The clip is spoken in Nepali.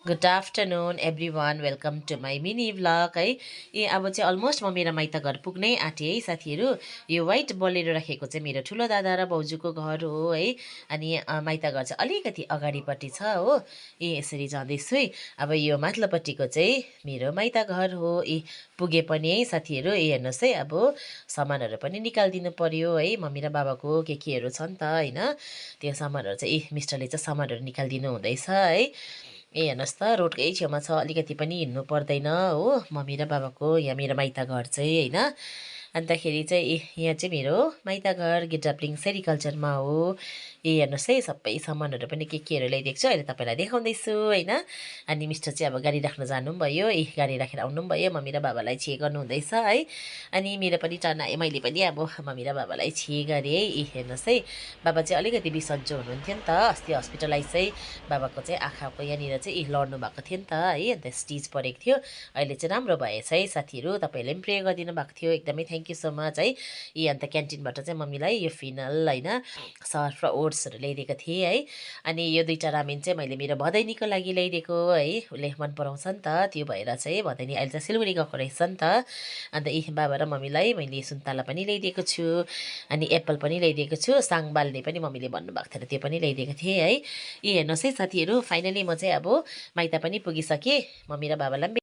Good afternoon everyone welcome to my mini vlog है। अब चाहिँ अलमोस्ट म मेरो माइत घर पुग्नै आँटेँ है साथीहरू। यो वाइट बोलेरो राखेको चाहिँ मेरो ठुलो दादा र भाउजूको घर हो है। अनि माइत घर चाहिँ अलिकति अगाडिपट्टि छ हो। यसरी जाँदैछु है। अब यो माथिल्लोपट्टिको चाहिँ मेरो माइत घर हो। पुगे पनि है साथीहरू। हेर्नुहोस् है, अब सामानहरू पनि निकालिदिनु पर्यो है। मम्मी र बाबाको केहरू छ नि त होइन। त्यो सामानहरू चाहिँ मिस्टरले चाहिँ सामानहरू निकालिदिनु हुँदैछ है। हेर्नुहोस् त, रोडकै छेउमा छ, अलिकति पनि हिँड्नु पर्दैन हो। मम्मी र बाबाको यहाँ मेरो माइत घर चाहिँ होइन। अन्तखेरि चाहिँ यहाँ चाहिँ मेरो माइत घर गिडाब्लिङ सेरिकल्चरमा हो। हेर्नुहोस् है, सबै सामानहरू पनि केहरू ल्याइदिएको छु, अहिले तपाईँलाई देखाउँदैछु होइन। अनि मिस्टर चाहिँ अब गाडी राख्न जानु पनि भयो, गाडी राखेर आउनु पनि भयो। मम्मी र बाबालाई छे गर्नुहुँदैछ है। अनि मेरो पनि टर्न आयो, मैले पनि अब मम्मी र बाबालाई छे गरेँ है। हेर्नुहोस् है, बाबा चाहिँ अलिकति बिसन्चो हुनुहुन्थ्यो नि त। अस्ति हस्पिटलाइज चाहिँ बाबाको चाहिँ आँखाको यहाँनिर चाहिँ लड्नु भएको थियो नि त है। अन्त स्टिच परेको थियो, अहिले चाहिँ राम्रो भएछ है साथीहरू। तपाईँहरूले पनि प्रे गरिदिनु भएको थियो, एकदमै थ्याङ्क यू सो मच है। अन्त क्यान्टिनबाट चाहिँ मम्मीलाई यो फिनल होइन, सर्फ र ओट्सहरू ल्याइदिएको थिएँ है। अनि यो दुईवटा रामेन चाहिँ मैले मेरो भदैनीको लागि ल्याइदिएको है। उसले मन पराउँछ नि त, त्यो भएर चाहिँ भदैनी अहिले चाहिँ सिलगढी गएको रहेछ नि त। अन्त बाबा र मम्मीलाई मैले सुन्तला पनि ल्याइदिएको छु, अनि एप्पल पनि ल्याइदिएको छु। साङ बाल्ने पनि मम्मीले भन्नुभएको थियो, त्यो पनि ल्याइदिएको थिएँ है। हेर्नुहोस् है साथीहरू, फाइनली म चाहिँ अब माइत पनि पुगिसकेँ। मम्मी र बाबालाई पनि